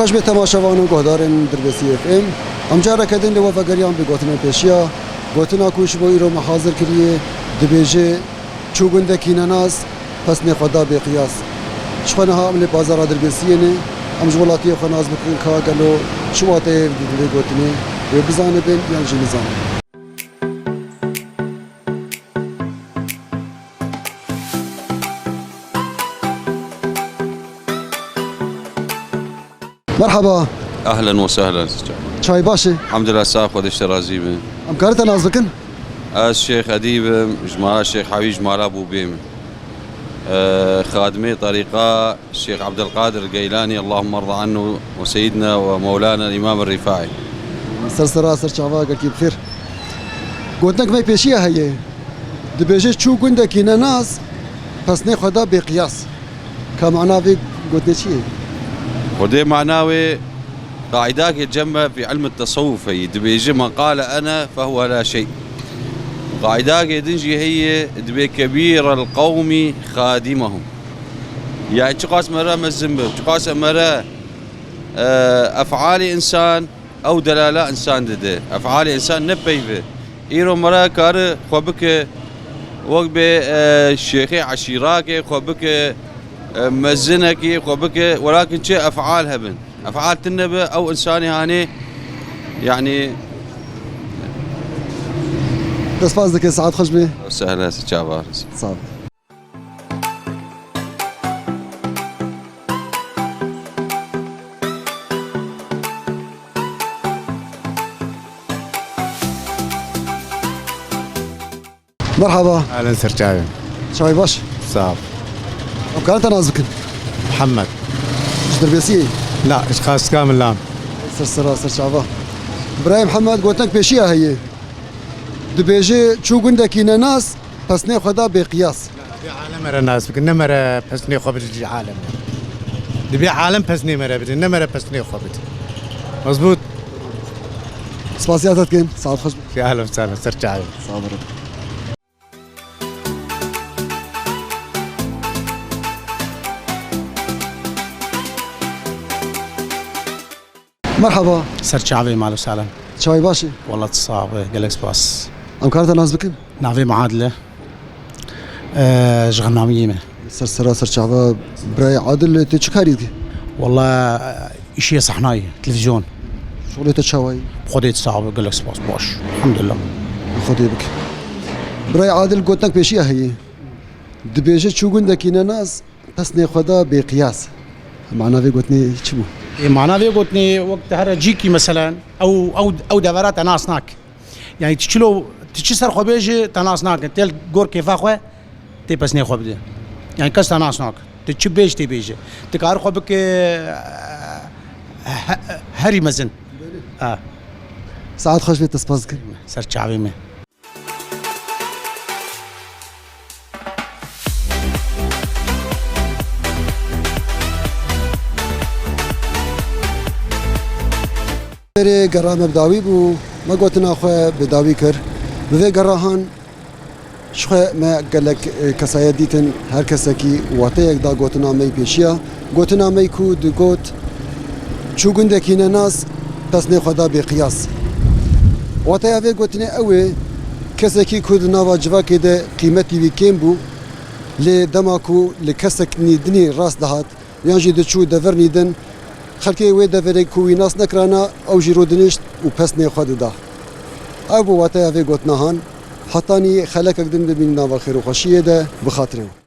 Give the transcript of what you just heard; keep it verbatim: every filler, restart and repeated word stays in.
Baş be temaşevan û guhdarên Dirbêsî F M. Em careke din li we vegeriyan bi gotinên pêşiya. Gotina ku ji bo îro me hazir kiriye, dibêje, çû gundekî nenas, pesnê xwe da bê qiyas. Ji xwe niha em li pazara Dirbêsiyê ne. Em ji welatiyê xwe nas bikin ka gelo çi wateyê dide vê gotinê, wê bizanibin yan jî nizanibin. Merhaba. Ehlen we sehlen. Çay baş e? Elhamdulillah, sax, Xwedê ji te razî be. Em karin te nas bikin? Ez Şêx Edîb im, ji mala Şêx Hewî, ji mala Bûbê me. Ee, xadimê terîqa Şêx Ebdulqadir Geylanî, Allahümme rda anhu, ve seyyidina ve mevlana Îmam Rîfaî. Ser sera ser çava, gelkî bi xêr. Gotinek me pêşiya heye. Dibêje çû gundekî nenas, pesnê xwe da bê qiyas. Ka mana vê gotinê çi ye? Xwedê mana wê, qaîdakê cem me fî ilm tesawuf heye. Dibêje, "Men qale ene fehuve la şey." Qaîdakê din jî heye, dibê, "Kebîrel qewmî xadimehum." Yani çiqas me re mezin be, çiqas me re, e, efalê însan, ew delala însan dide. Efalê însan ne peyv e. Îro me re kare xwe bike wek bê, e, şêxê eşîrakê, xwe bike, e, mezinekî, xwe bike, welakin çi efal hebin. Efal tune be, ew însanê hanê, yani. Dest spas dike, saet xweş be. Sehla, çava. Sağ ol. Merhaba. Ehlen, ser çavê. Çavê baş? Sağ ol. Em karin te nas bikin? Muhammed. Ji Dirbêsiyê? Na, ji Xasika Milan. Ser sera, ser çava. Birayê Muhammed, gotinek pêşiya heye. Dibêje, çû gundekî nenas, pesnê xwe da bê qiyas. Divê alem me re nas bikin, ne me re pesnê xwe bidin ji alemê. Divê alem pesnê me re bidin, ne me re pesnê xwe bidin. Mezbût. Spasiya te dikin, saet xweş be. Ya, ehlen, sağ ol, ser çavê. Sağ ol. Merhaba. Ser çavê, mal û salam. Çavê baş e? Wela tu sax be, gelek spas. Em karin te nas bikin? Navê min Adil e. Ee, ji Xirnamiyê me. Ser sera ser çava birayê Adil, tu çi karî dikî? Wela, e, îşê sehnayê, televîzyon. Şolê te çawa ye? Xwedê tu sax be, gelek spas, baş. Elhamdulillah. Xwedê bike. Birayê Adil, gotinek pêşiya heye. Dibêje çû gundekî nenas, pesnê xwe da bê qiyas. Mana vê gotinê çi bû? Ê, mana vê gotinê, wek tu here cîkî, meselen, ew, ew, ew devera te nas nake. Yani tu çilo, tu çi ser xwe bêjî, te nas nakin. Tê li gor kêfa xwe, tê pesnê xwe bide. Yani kes te nas nake. Tu çi bêj, tê bêjî. Tu kar xwe bike, he-, herî mezin. Ha. Saet xweş be, te spas dikim. Ser çavê me. Berê gera me bi dawî bû, me gotina xwe bi dawî kir. Bi vê gera han ji xwe me gelek, e, kesayet dîtin, her kesekî wateyek da gotina me yî pêşiya. Gotina me yî ku digot, çû gundekî nenas, pesnê xwe da bê qiyas. Wateya vê gotinê ew ê, kesekî ku di nava civakê de qîmetî wî kêm bû, lê dema ku li kesek nî dinî rast dihat, yan jî diçû devirnî din, xelkê wê deverê ku wî nas nekirana, ew jî rûdinişt û pesnê xwe dida. Ew bû wateya vê gotina han, hetanî xelekek din bimîn nava xêr û xweşiyê de, bi xatirê we.